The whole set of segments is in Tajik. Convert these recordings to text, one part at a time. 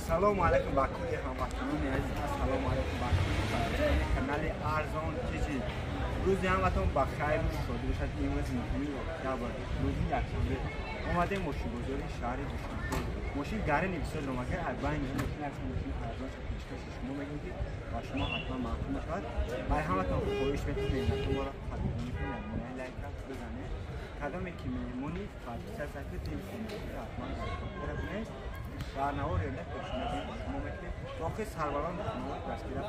Ассалому алайкум ба кулли ҳамватанони азиз, ассалому алайкум ба кулли бародарони канали Арзон Тиҷи. Рӯзи ҳаматон ба хайру шодӣ бошад. Имрӯз 9 октябр, рӯзи якшанбе, омадем мошинбозори шаҳри Душанбе. Мошин гарини бисёр омада, байни мошин як мошини арзон пешкаши шумо мегӯем, ки ба шумо ҳатман маъқул мешавад. Барои ҳаматон хоҳиш мекунем, меҳнати моро қадрдонӣ кунед, лайк бизанед. Кадоме ки меҳмони подписаться кунед, ҳатман дар бинед. Дар навор ёда пешниҳод шумо мекунем. Боқӣ сарбаланд дастгира.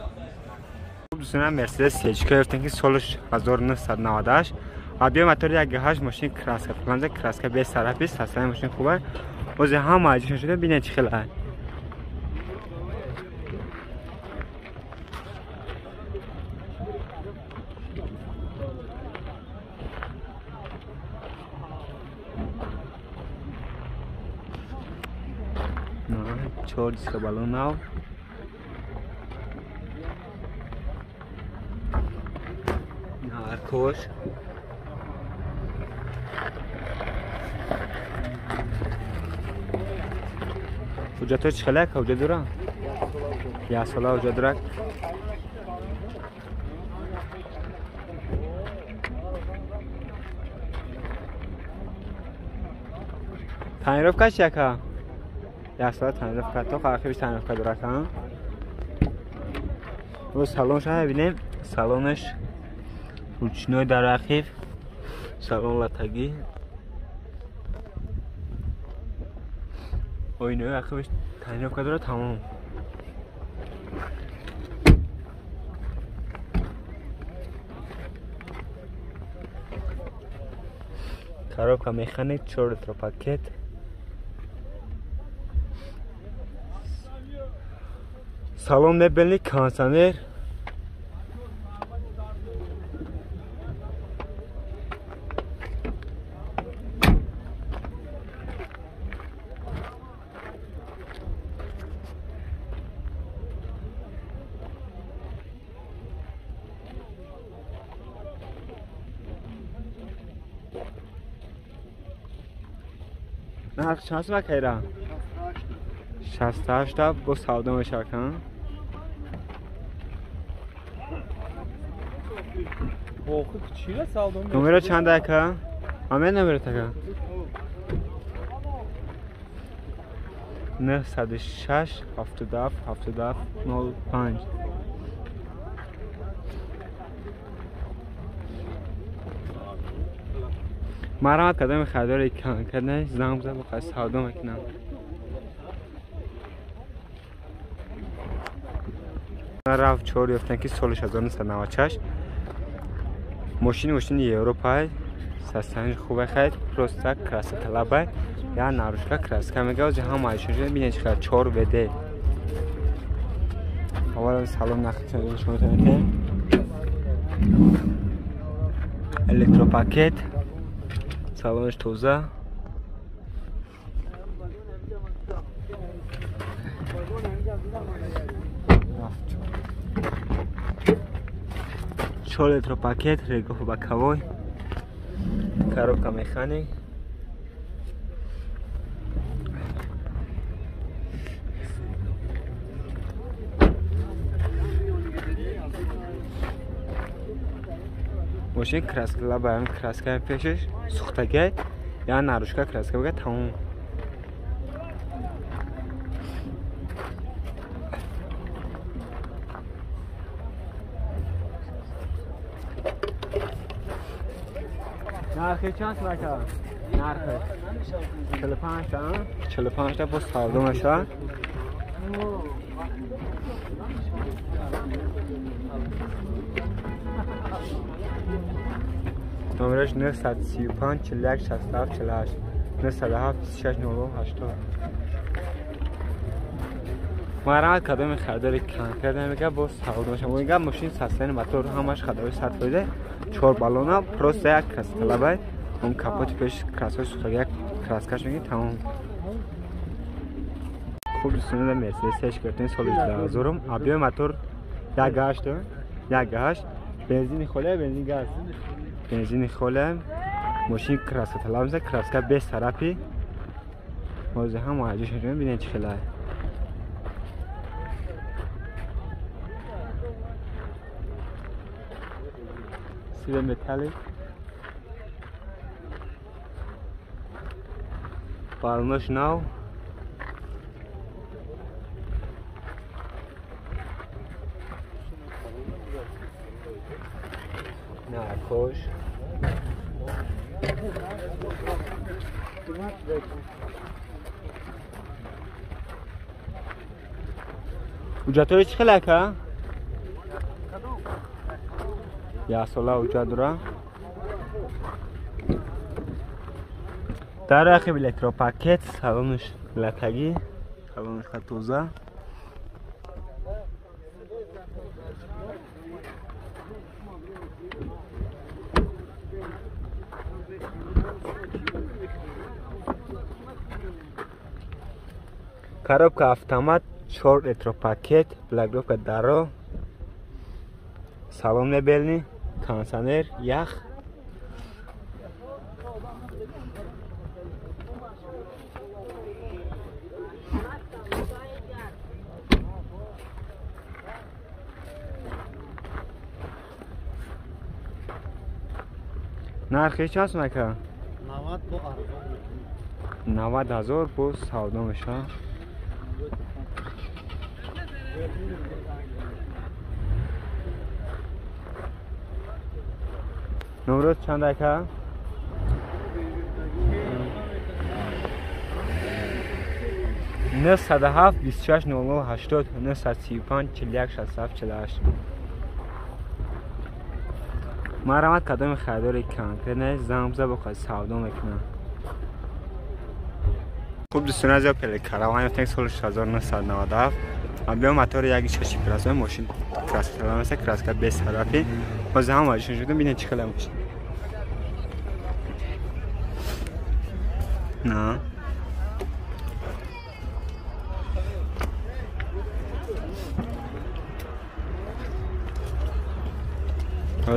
Дӯстона, Мерседес Сечка ёфтем, ки солаш 1998, объём мотор 1.8, мошин краска планза, краска без царапин, состояние мошин хуб аст. Ози ҳама аҷиб шуда, бинед чӣ хел аст. Чор диска балон нав. Наркош. Ҳуҷҷатҳо чӣ хеле ҳуҷҷат дорад? Як сола ҳуҷҷат дорад. Тонировка чи яка? Як сола тонировка, то архивиш тонировка дорад, ҳа? Бо салонш бинем, салонаш ручной дар архив, салон латагӣ. Оинаи архивиш тонировка дорад, тамом. Коробка механик, 4 литр пакет. Салон мебельный, кондиционер. Нарх чанд сум акайра? 68 та бо савдо мешавад, ҳа? Номеро чанд ака? Ҳамин номеро така? 906 77 77 05. Марҳамат, кадоми харидори кардани занг бизан, бо қайд савдо мекунам. Рав 4 ёфтан, ки соли 1996, мошини Европай, состояние хубе хайд, просто красоталабай, я нарушка краска мега, ози ҳама айшон шуда, бинед чӣ қадар 4 ВД. Аввалан салон нақл шумо метавонед. Электропакет, салонаш тоза. Чор электропакет, регоф боковой, коробка механик. Мошин краска лабаем, краска пешиш сухтагай, я нарушка краска бага, тамом. Нархи чанд сум ака? Нархи 45 та, 45 та бо савдо мешавад. Номераш 935 41 67 48 907 26 09 80. Марҳамат, кадоми харидори конкрет мега, бо савдо мешавад. Мега мошин состояние мотор ҳамаш ходовой 100%, 4 баллона, просто як краскалабай, он капоти пеш краскаи сухтага, як краскаш мегӣ, тамом. Хуб дӯстони, Мерседес Сечка гирифтем соли 2000, объём мотор 1.8, 1.8, бензини холия, бензин газ. Бензини холия, мошин краска талаб мезад, краска без царапин. Ҳозир ҳама аҷиб шуда, бинед чӣ хел аст. Сиве металлик. Балнош нав. Наркош. Уҷатои чӣ хел ака? Як сола уҷат дора. Дар рақиб электропакет, салонаш латагӣ, салонаш тоза. Коробка автомат, 4 электропакет, блокировка даро, салон мебельный, кондиционер, ях. Нархи чанд сум ака? 90 бо арзон. 90 ҳазор бо савдо мешавад. Номрот чанд ака? 907 26 00 80 935 41 67 48. Марҳамат, кадоми харидори конкретне занг биза, бо савдо мекунам. Хуб дӯстони азиз, Опел Караван ёфтем соли 1997. Биё мотори 1.6 пирасои мошин краска аст, краска без ҳарафи. Ҳозир ҳам ваҷишон шудем, бинед чӣ хеле мошин. На.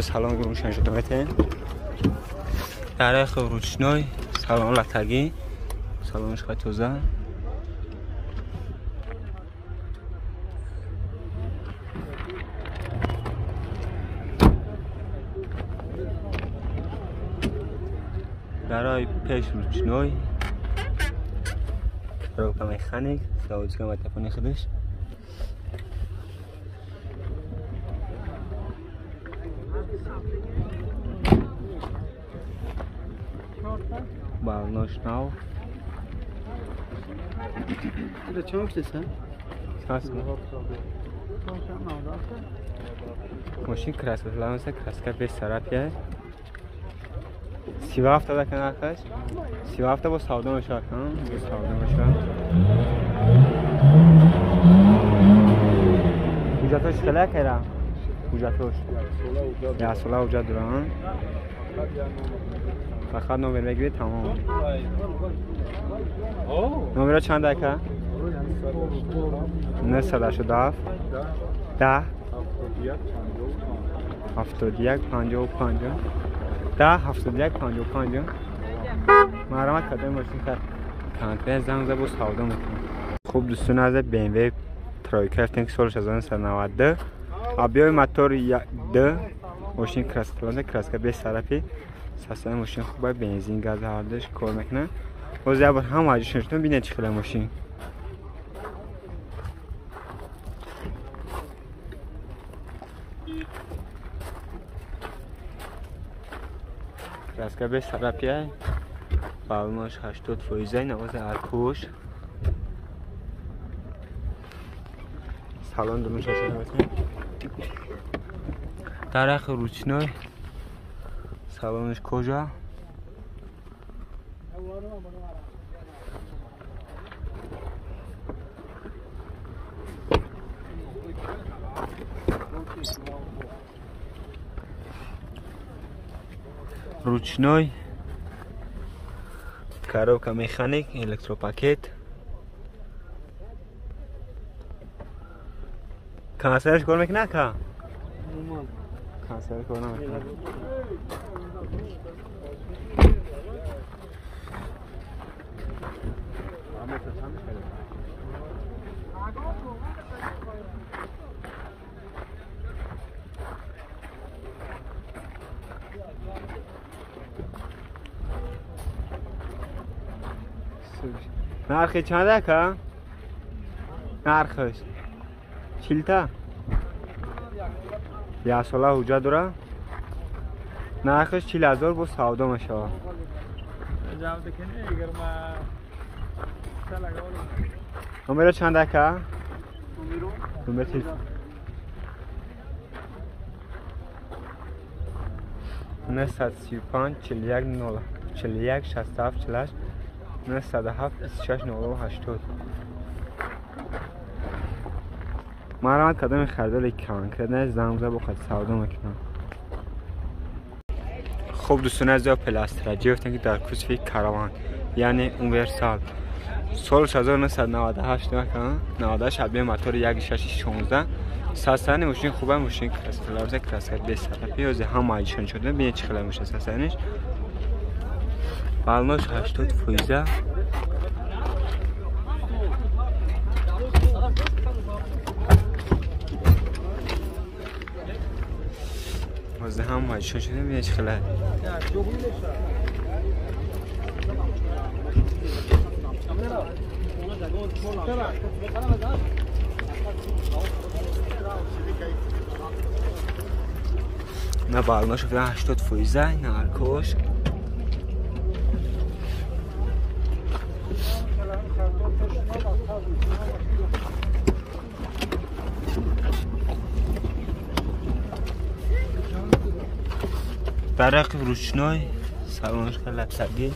Салон рӯшан шуда метен. Дарах ручной, салон латагӣ, салонш хеле тоза. Дарои пеш ручной, коробка механик, заводская матафони худаш. Балнош нав. Мошин краска ланса, краска без царапия. 37 да нархаш? 37 бо савдо мешавад, бо савдо мешавад. Ҳуҷҷатош хеле акайра? Ҳуҷҷатош як сола ҳуҷҷат дорам. Фақат номер мегирӣ, тамом. Номеро чанд ака? 987 10 71 55 10 71 55. Марҳамат, кадоми мошин конкрет занг зада, бо савдо мекунам. Хуб дӯстони азиз, BMW тройка ёфтем ки соли 1992. Объёми мотор 2, мошин краска, краска без царапи. Састани мошин хуба, бензин, газ ҳардуш кор мекунад. Боз як бор ҳам ваҷишон шудам, бинед чӣ хеле мошин. Краска без царапия, балнош 80%, навози аркуш. Салон дурун шашона метавонем. Дарахи ручной, салонаш кожа. Ручной, коробка механик, электропакет. Кондиционерш кор мекунад ака? Кондиционер кор намекунад. Нархи чанд ака? Нархаш 40 та? Як сола ҳуҷҷат дора. Нархаш 40 000 бо савдо мешавад. Номеро чанд ака? Номер телефон 935 41 0 41 67 48 907 26 080. Марҳамат, кадоми харидори конкретно занг зада бо хат савдо мекунам. Хуб, дӯстони азиз, Опел Астра гирифтем, ки дар кузови Караван, яъне универсал, соли 1998 накан 98, объем мотори 1.6 16. Состояние мошин хуба, мошин краска, краска бесалапи, ҳози ҳама ишон шуда. Бинед, чӣ хела мошин состояние ш. Баллош 80 фоиза. ҳозир ҳама ишон шуда. Бинед, чӣ хела. На баллош 80 фоиза, на аркош. Барақи ручной, салонаш латаги.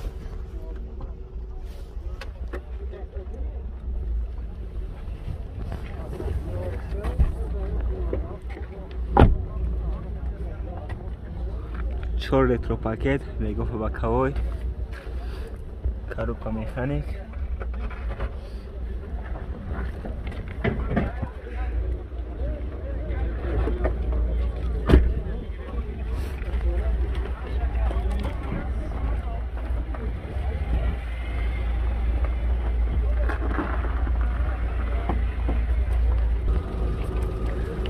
Чор электропакет, легофа боковой, коробка механик.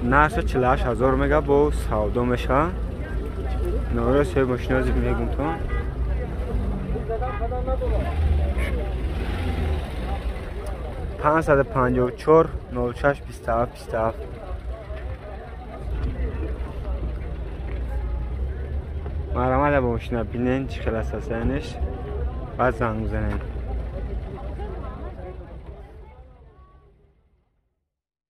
Нархи 48 000 мега, бо савдо мешавад. Номеро соҳиби мошинози мегум то 554 06 27 27. Марҳамат, бо мошина бинен, чӣ хел аст состояние ш, баъд занг бизанед.